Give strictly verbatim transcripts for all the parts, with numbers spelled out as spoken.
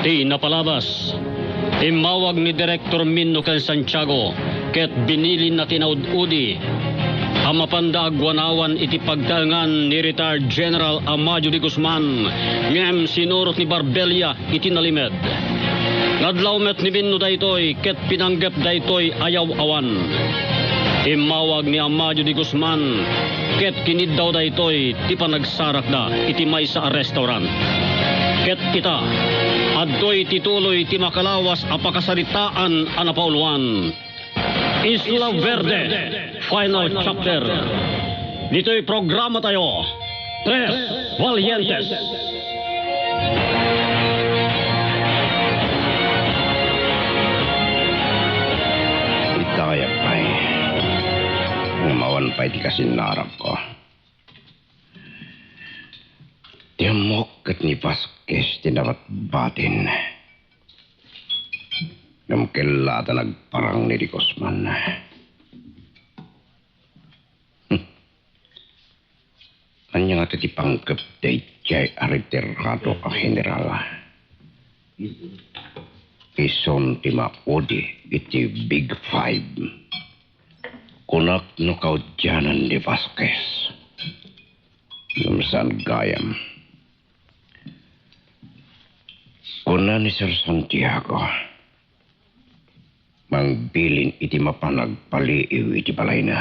Ti napalabas, immawag ni Director Minno ken Santiago ket binilinna ti naud-udi a mapanda agwanawan iti pagtaengan ni Retired General Amadio de Guzman, ngem sinurot ni Barbella iti nalimed. Nadlaw met ni Minno daytoy ket pinanggep daytoy a yaw-awan. Immawag ni Amadio de Guzman ket kiniddaw daytoy ti panagsarakda iti maysa a restaurant. Ket ita, adtoy ti tuloy ti makalawas a pakasaritaan a napauluan. Isla Verde, final chapter. Ditoy programatayo, Tres Valientes. Itayak pay. Umawan pay ti kasinnarakko. Ti ammok ket ni Vasquez ti nabatbatin. Ngem kella ta nagparang ni De Guzman. Ania ngata ti panggep daydiay a retirado a general? Isun ti maudi iti Big Five. Kunak no kaudianan ni Vasquez. Ngem saan gayam. Kuna ni Sir Santiago, mangbilin iti mapan agpaliiw iti balayna.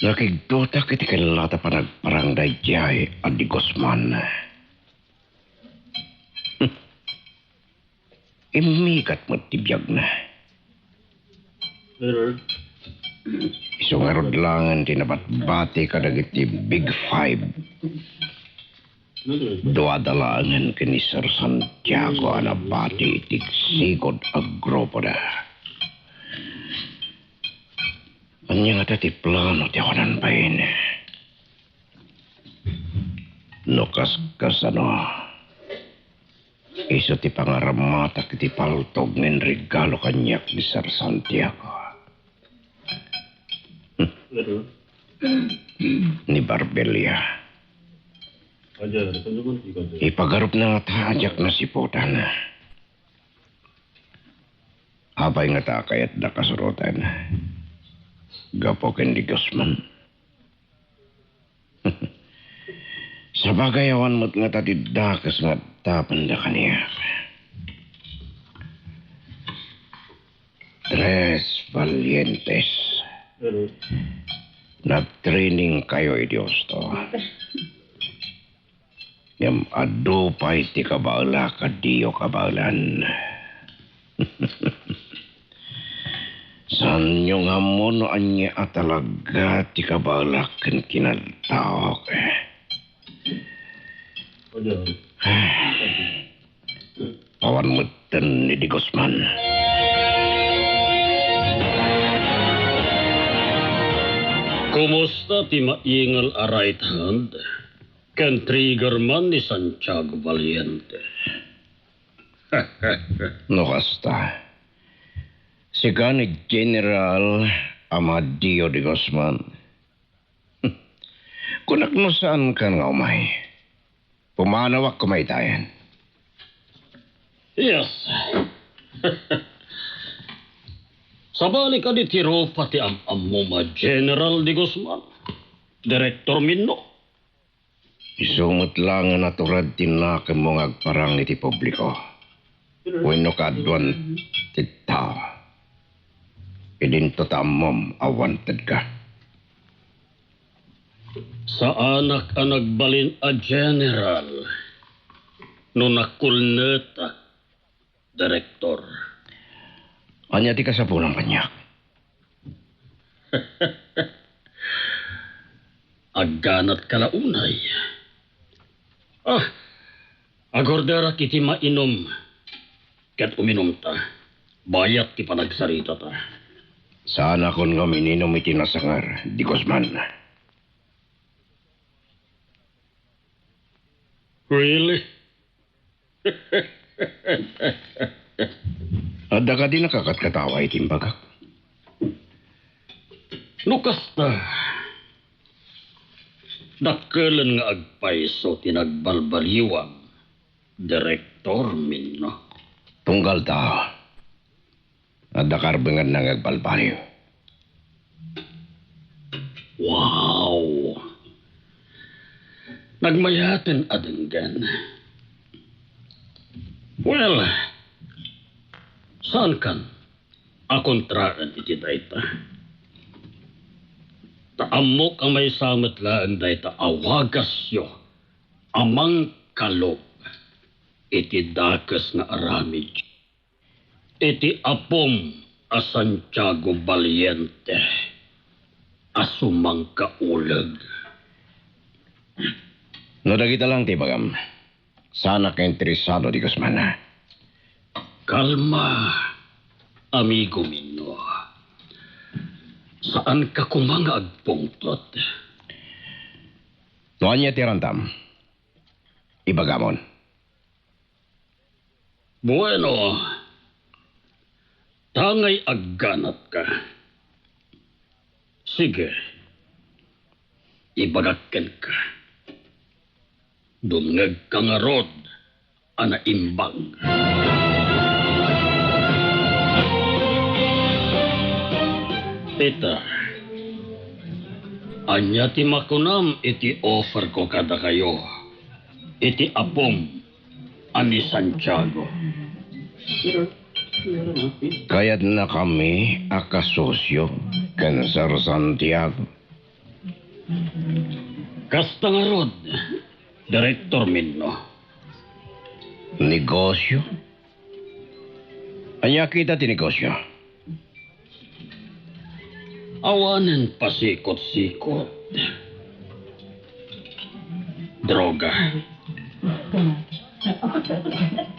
Nakigdutak iti kella ta panagparang daydiay a De Guzman. Immigat met ti biagna. Isu ngarud laengen ti nabatbati kadagiti Big Five. Duada laengen ken ni Sir Santiago a nabati iti sigud a grupoda. Ania ngata ti plano ti awanan pay? No kas-, kasano? Isu ti pangaramatak iti paltog nga inregalo kaniak ni Sir Santiago. Ni Barbella. Ipagarupna ngata a diak nasiputan. Apay ngata a kayatda kasurotan? Gapu ken ni Guzman. Sabagay, awan met ngata ti dakes nga adapenda kaniak. Tres Valientes. Nagtrainingkayo idi husto. Ngem adu pay ti kabaelak a diyo kabaelan. Saanyo nga ammo no ania a talaga ti kabaelak ken kinadtaok. Awan metten ni De Guzman. Kumusta ti maingel a right hand ken trigger man ni Santiago Valiente? No kasta, sika ni General Amadio de Guzman. Kunak no saankan nga umay. Pumanawak koma itayen. Yes. Sabali kadi ti rupa ti am-ammom a General de Guzman, Director Minno? Isu met laengen a turad ti nakemmo nga agparang iti publiko wenno kaaduan ti tao. Idinto ta ammom a wanted ka. Saanak a nagbalin a general no nakulnetak, Direktor. Ania ti kasapulan kaniak? Agganatka la unay. Ah, agorderak iti mainum ket uminumta. Bayat ti panagsaritata. Saanakon nga uminum iti nasangar, de Guzman. Really? Adda kadi nakakatkatawa iti imbagak? No kasta, Dakkelen nga agpayso ti nagbalbaliwam, Direktor Minno. Tunggal ta, adda karbenganna nga agbalbaliw. Wow! Nagmayaten a denggen. Well, saan kan a kontraen iti dayta? Ta ammok a maysa met laeng dayta a wagasyo a mangkalog iti dakes nga aramid iti apom a Santiago Valiente a sumangkauleg. No dagita lang ti ibagam, saanak nga interesado ti Guzman. Kalma, amigo Minno. Saanka koma nga agpungtot. No ania ti aramidam, ibagamon. Bueno, tangay agganatka. Sige, ibagak kenka. Dumngegka ngarud a naimbag. Peter, ania ti makunam iti offerko kadakayo iti apom a ni Santiago? Kayatnakami a kasosio ken Sir Santiago. Kasta ngarud, Direktor Minno. Negosio? Ania kita ti negosio? Awanen pasikot-sikot. Droga.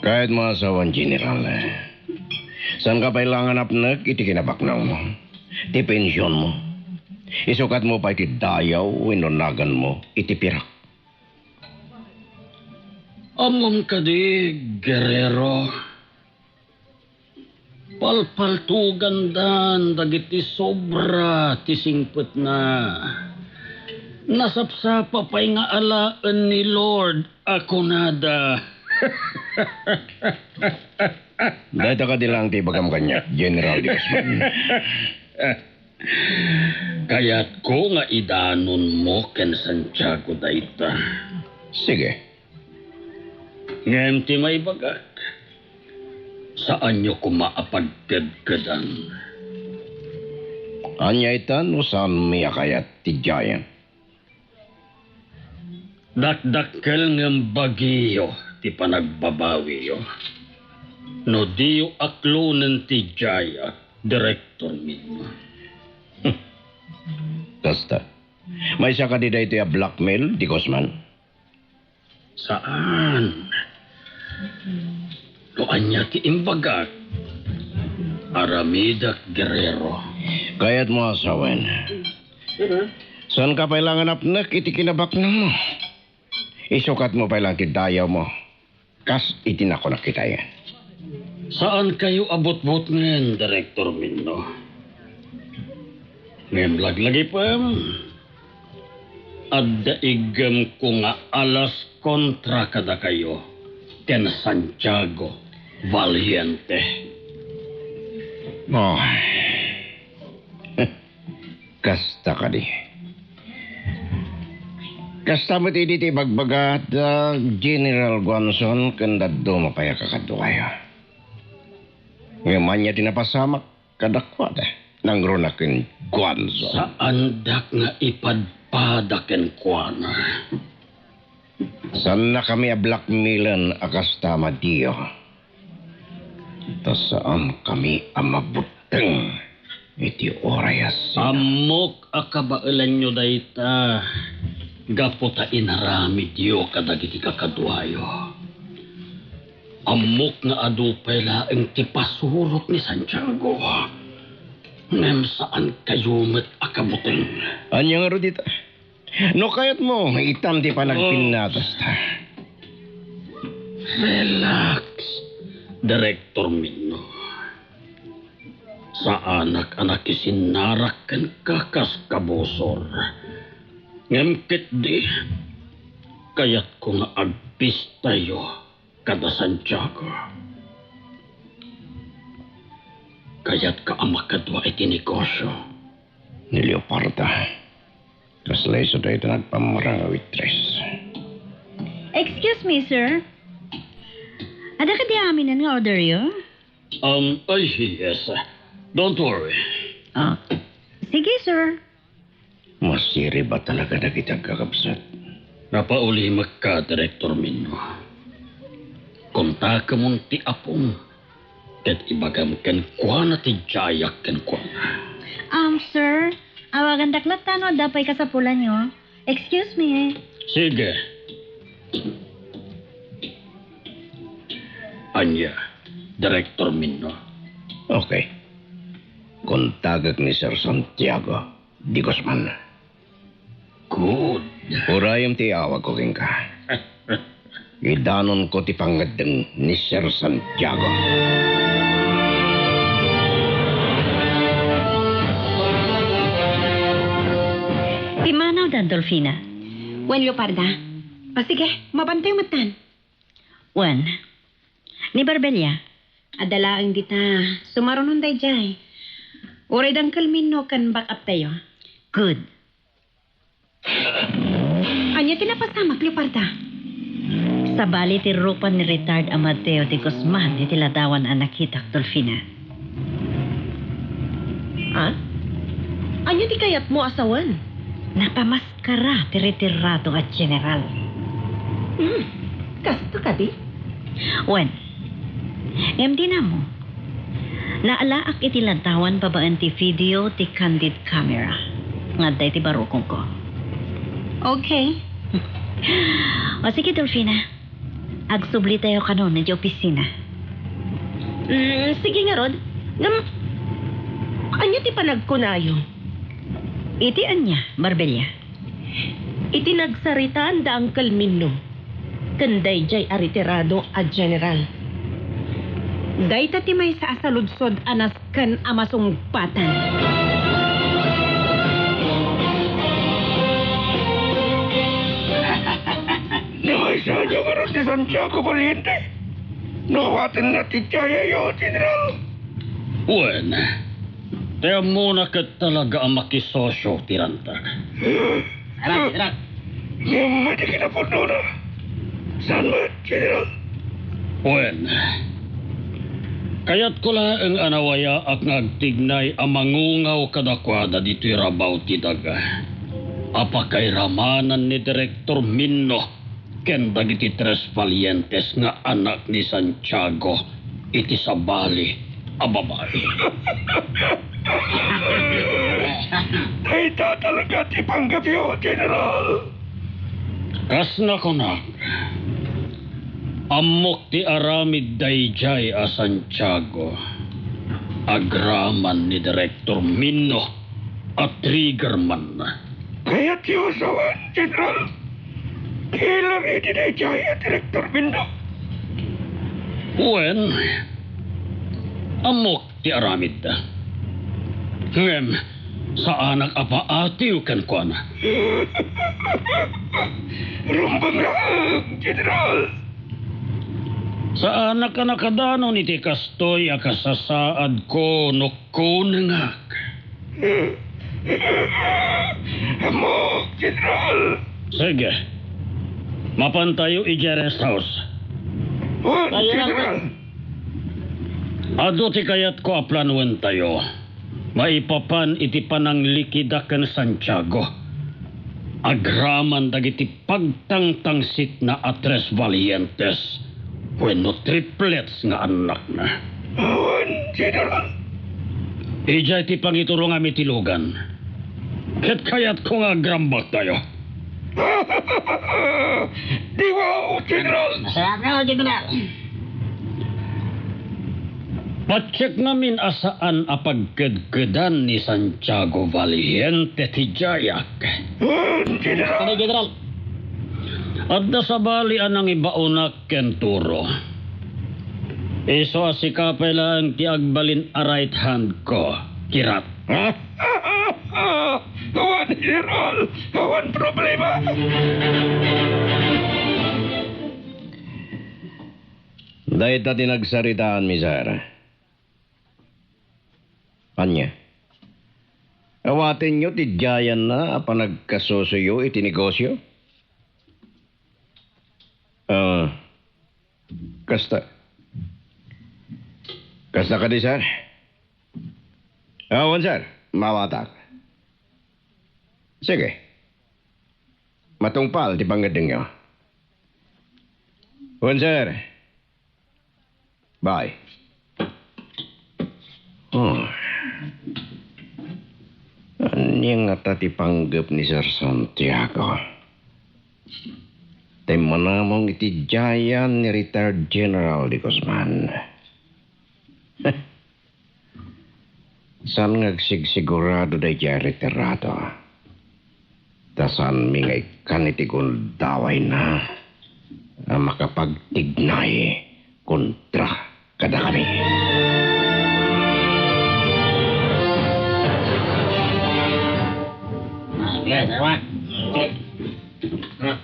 Kayatmo a asawan, General. Saanka pay la nga napnek iti kinabaknangmo, ti pensionmo. Isukatmo pay ti dayaw wenno naganmo iti pirak. Ammom kadi, Guerrero? Palpaltugandan dagiti sobra ti singpetna. Nasapsapa pay nga alaen ni Lord a kunada. Dayta kadi laeng ti ibagam kaniak, General de Guzman. Kayatko nga idanonmo ken Santiago dayta. Sige. Ngem ti maibagak, saanyo koma a pagkedkedan. Ania ita no saanmi a kayat ti Giant? Dakdakkel ngem bagiyo ti panagbabawiyo. No diyo aklonen ti Giant, Direktor Minno. Kasta. Maysa kadi daytoy a blackmail, de Guzman? Saan. No ania ti imbagak, aramidek, Guerrero. Kayatmo a sawen. Saanka pay la nga napnek iti kinabaknangmo. Isukatmo pay la ti dayawmo, kas iti nakunak itayen. Saankayo a butbutngen, Direktor Minno. Ngem laglagipem, adda iggemko nga alas kontra kadakayo ken Santiago Valiente. Oh. Kasta kadi. Kasta met idi ti ibagbaga da General Guanzon ken dadduma pay a kakaduayo. Ngem ania ti napasamak kadakuada? Nangruna ken Guanzon. Saandak nga ipadpada kenkuana. Saannakami a blackmailen a kasta, Amadeo. Ta saankami a mabuteng iti uray a sina. Ammok a kabaelanyo dayta gapu ta inaramidyo kadagiti kakaduayo. Ammok nga adu pay laeng ti pasurot ni Santiago. Ngem saankayo met a kabuteng. Ania ngarud ita? No kayatmo, itam ti panagpinnatasta. Relax, Direktor Minno. Saanak a nakisinnarak kenka kas kabusor. Ngem ketdi, kayatko nga agbistayo kada Santiago. Kayatka a makadua iti negosyo. Ni Leoparda. Kasla isu dayta nagpammarang a waitress. Excuse me, sir. Adda kadi aminen nga orderyo? Um, ay, yes. Don't worry. Ah, sige, sir. Masiriba talaga dagiti agkakabsat. Napauli met ka, Direktor Minno. Kontakemon ti apom, ket ibagam kenkuana ti diayak kenkuana. Um, sir, awagandak latta no adda pay kasapulanyo. Excuse me. Sige. Ania, Direktor Minno? Okay. Kontakek ni Sir Santiago de Guzman. Good. Urayem ti iawagko kenka. Idanonko ti pangngeddeng ni Sir Santiago. Pimmanawda, Dolfina. Wen, Leoparda. O sige, mapantayo metten. Wen. Ni Barbella. Adda laeng dita. Sumarunon daydiay. Uray da Uncle Minno ken back up tayo. Good. Ania ti napasamak, Leoparda? Sabali ti rupa ni retired a Mateo de Guzman iti ladawan a nakitak, Dolfina. Ha? Ania ti kayatmo a sawen? Napamaskara ti retirado a general. Hmm, kasto kadi? Wen, ngem dina ammo. Naalaak iti ladawan babaen ti video ti candid camera nga adda iti barukongko. Okay. O sige, Dolfina. Agsublitayo kanon iti opisina. Mm, sige ngarud. Ngem, ania ti panagkunayo? Iti ania, Barbella? Iti nagsaritaan da Uncle Minno ken daydiay a retirado a general. Dayta ti maysa a saludsod a nasken a masungpatan. Namaysaanyo ngarud ni Santiago Valiente? No awatenna ti diayo, General? Wen, ti ammona ket talaga a makisosio ti rantag. Anak, anak. Ngem iti kinapudnona, saan met, General? Wen, kayatko laeng a nawayaak nga agtignay a mangungaw kadakuada ditoy rabaw ti daga a pakairamanan ni Direktor Minno ken dagiti tres valientes nga anak ni Santiago iti sabali a babai. Dayta talaga ti panggepyo, General. Kas nakunak, ammok ti aramid daydiay a Santiago. Agraman ni Direktor Minno a triggerman. Kayatyo sawen, General, ti ilaridi daydiay a Direktor Minno? Wen, ammok ti aramidda. Ngem, saanak a paatiw kenkuana. Rumbeng laeng, General. Saanak a nakadanon iti kastoy a kasasaadko no kunengak. Ammo, General. Sige. Mapantayo idiay rest house. Wen, General. Adu ti kayatko a planuentayo maipapan iti pananglikida ken Santiago. Agraman dagiti pagtangtangsitna a tres valientes wenno triplets nga annakna. Awan, General. Idiay ti pangiturongam iti lugan. Ket kayatko nga agrambaktayo. Di wow, General! Masarap na, General! Patiek ngamin a saan a pagkedkedan ni Santiago Valiente ti diayak. General! Ano, General? Adda sabali a nangibaonak ken Turo. Isu a sika pay laeng ti agbalin a right hand ko, Kirat. Awan, General! Awan problema! Dayta ti nagsaritaan, mi, sir. Ania? Awatenyo ti diayanna a panagkasusoyo iti negosio? Ah, kasta. Kasta kadi, sir? Awan, sir. Mawatak. Sige. Matungpal ti pangngeddengyo. Wen, sir. Bye. Oh. Ania ngata ti panggep ni Sir Santiago? Tay manamong iti diayan ni retired General de Guzman. Saan nga agsigsigurado daydiay retirado? Ta saanmi nga ikkan iti gundawayna a makapagtignay kontra kadakami.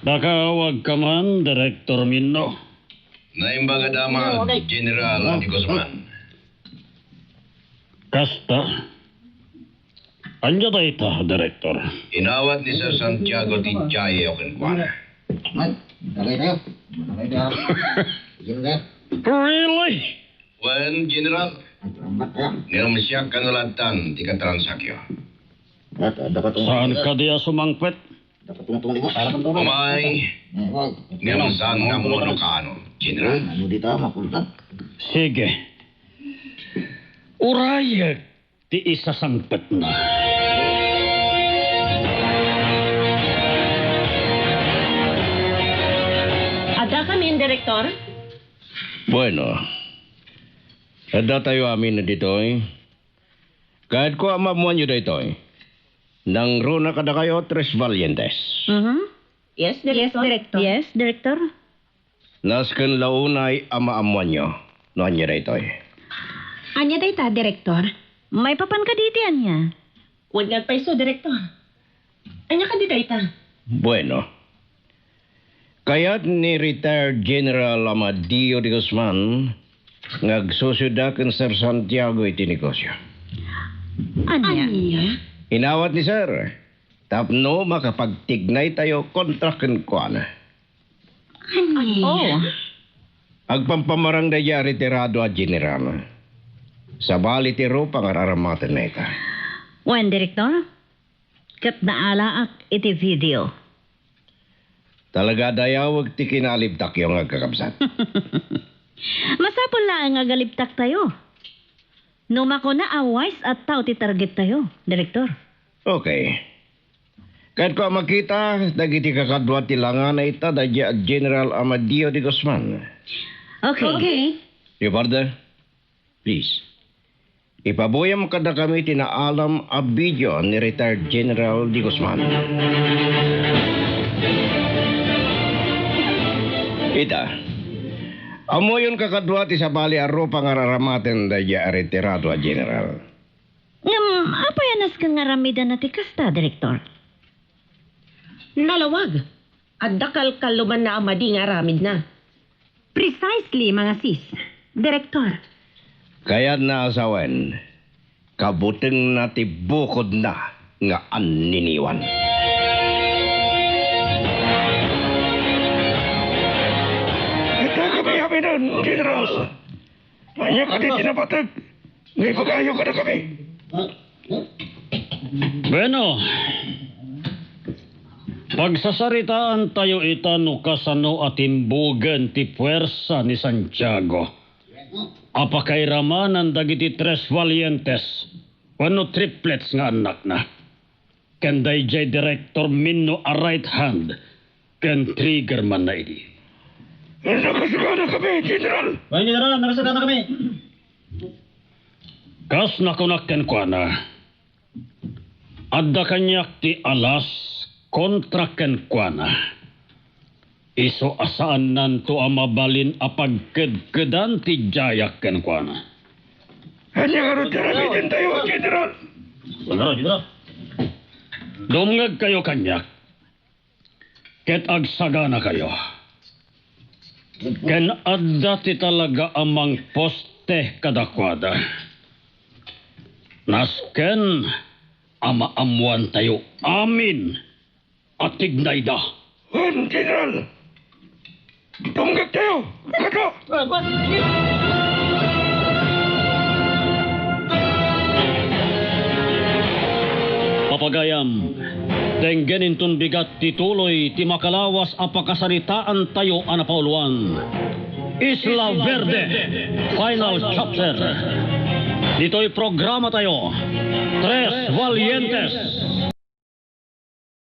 Nakaawagka man, Direktor Minno. Naimbag a damag, General de Guzman. Kasta. Ania dayta, Direktor? Inawat ni Sir Santiago ti diayo kenkuana. Ay, tagay tayo. Tagay tayo. Sige na tayo. Really? Wen, General. Salamat, ha? Ngem siak kano lattan ti katransakyo. At, ah, dapat Saan kadi a sumangpet? Dapat tumatungaliwas. Para kang turo. Umay. Eh, wag. Ngem saan nga ammono kaano, General? Ano dita, makultat? Sige. Urayek ti isasangpetna. Adda kami, Direktor? Bueno, adda tayo amin ditoy. Kayatko a maammoanyo daytoy. Nangruna kadakayo, Tres Valientes. Mhm. Yes, Yes, Director. Director. Yes, Director. Nasken la unay a maammoanyo no ania daytoy. Ania dayta, Direktor? Maipapan kadi iti ania? Wen nga agpayso, Direktor. Ania kadi dayta? Bueno. Kayat ni retired General Amadeo de Guzman nga agsusuda ken Sir Santiago iti negosio. Ania? Ania? Inawat ni Sir tapno makapagtignay tayo kontra kenkuana. Ania? Oh. Agpampamarang daydiay a retirado a general. Sabali ti rupa nga ar-aramatenna ita. Wen, Direktor? Ket naalaak iti video. Talaga dayawek ti kinaalibtakyo nga agkakabsat. Masapul laeng nga agalibtaktayo. No makuna a wise a tao ti targettayo, Direktor. Okay. Kayatko a makita dagiti kakadua ti langana ita daydiay a General Amadeo de Guzman. Okay. Okay. Your partner, please. Ipabuyam kadakami ti naalam a video ni retired General de Guzman. Ita, ammoyon kakadua ti sabali a rupa nga ar-aramaten daydiay a retirado a general. Ngem, apay a nasken nga aramidna ti kasta, Direktor? Nalawag. Adda kalkalumanna a madi nga aramidna. Precisely, mga sis. Direktor. Kayatna a sawen, kabutengna ti bukodna nga anniniwan. Ita kami aminen, General. Ania kadi ti napateg nga ibagayo kadakami? Bueno, pagsasaritaantayo ita no kasano a timbugen ti puersa ni Santiago a pakairamanan dagiti Tres Valientes wenno triplets nga annakna. Ken daydiay Director Minno a right hand ken trigger man na idi. Nakasakana kami, General! Wen, General, nakasakana kami! Kas nakunak kenkuana, adda kaniak ti alas kontra kenkuana. Isu a saannanto a mabalin a pagkedkedan ti diayak kenkuana. Ania ngarud ti aramidentayo, General? General, General. Dumngegkayo kaniak, ket agsaganakayo. Ken adda ti talaga a mangposte kadakuada. Nasken a maammoantayo amin a tignayda. Wen, General! Dumngegtayo! Agada! Papagayam, denggen inton bigat ti tuloy ti makalawas a pakasaritaantayo a napauluan. Isla Verde, Final Chapter. Ditoy programatayo, Tres Valientes.